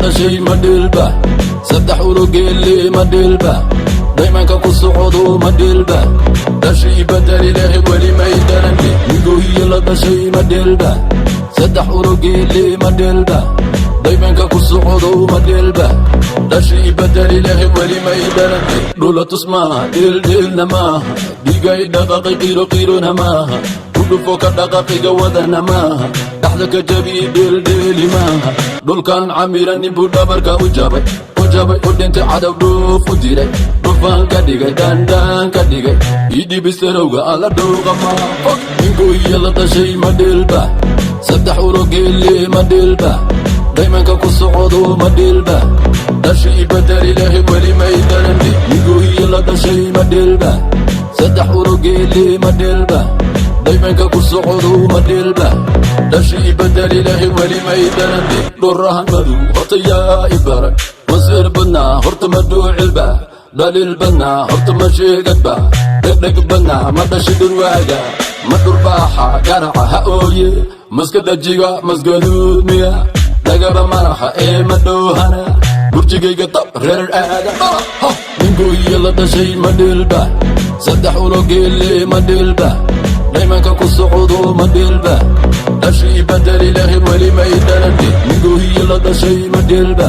Dhashay ma dheelba? Saddex urogeelle ma dheelba? Daymanka ku socdo ma dheelba? Dhashay badali lehe, weli may dhalande. Nigoohiya la dhashay ma dheelba? Saddex urogeelle ma dheelba? Daymanka ku socdo ma dheelba? Dhashay badali lehe, weli may dhalande. Dhulatus maaha, dheeldheelna maaha, dhigay dhaqaqay, qiiro qiirona maaha, kudhufo ka dhaqaqiga wadana maaha, dhaxda ka jabi, dheeldheeli maaha. Dhulkan camira ninbuu dhabarka u jabay, u jabay, u dhintay, cadow dhuuf u diray, dhufaan ka dhigay, dhandhaan ka dhigay, idhibistarowga alla dhowqa maaha. Ningoohiya la dhashay ma dheelba? Saddex urogeelle ma dheelba? Daymanka ku socdo ma dheelba? Dhashay badali lehe, weli may dhalande. Ningoohiya la dhashay ma dheelba? Saddex urogeelle ma dheelba? Daymanka ku socdo ma dheelba? Dhashay badali lehe, weli may dhalande. Dhurahan madow horta yaa i baray? Masiir badnaa horta ma dhuucilba? Dhaliil badnaa horta ma sheegadba? Dhegdheg badnaa ma dhashi dhurwaaga? Ma dhurbaaxa garaca ha ooye? Maska dhajiga masgaduud miya? Dhagaba malaxa ee ma dhoohana? Burjigayga dab reer aada. Ningoohiya la dhashay ma dheelba? Saddex urogeelle ma dheelba? Daymanka ku socdo ma dheelba? Dhashay badali lehe, weli may dhalande. Ningoohiya la dhashay ma dheelba?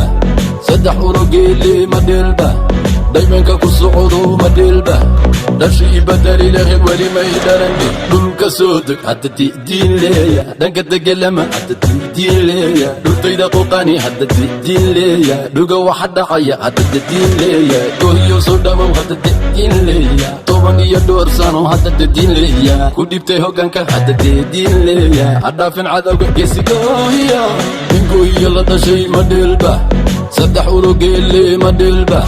Saddex urogeelle ma dheelba? Daymanka ku socdo ma dheelba? Dhashay badali lehe, weli may dhalande. Dhulka soo deg hadda, didiin leeya, dhanka degelama hadda, didiin leeya, dhultayda quqani hadda, didiin leeya, dhuga waxa dhacaya hadda, didiin leeya, goohiyo soo dhamow hadda, didiin leeya, 10 iyo dhowr sano hadda, didiin leeya, ku dhibtay hoggaanka hadda, didiin leeya, hadhaafin cadowga geesigoohiya. Ningoohiya la dhashay ma dheelba? Saddex urogeelle ma dheelba?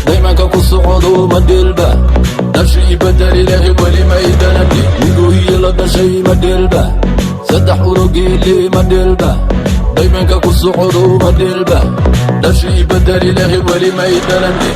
Daymanka ku socdo ma dheelba? Dhashay badali lehe, weli may dhalande. Ningoohiya la dhashay ma dheelba? Saddex urogeelle ma dheelba? Daymanka ku socdo ma dheelba? Dhashay badali lehe, weli may dhalande.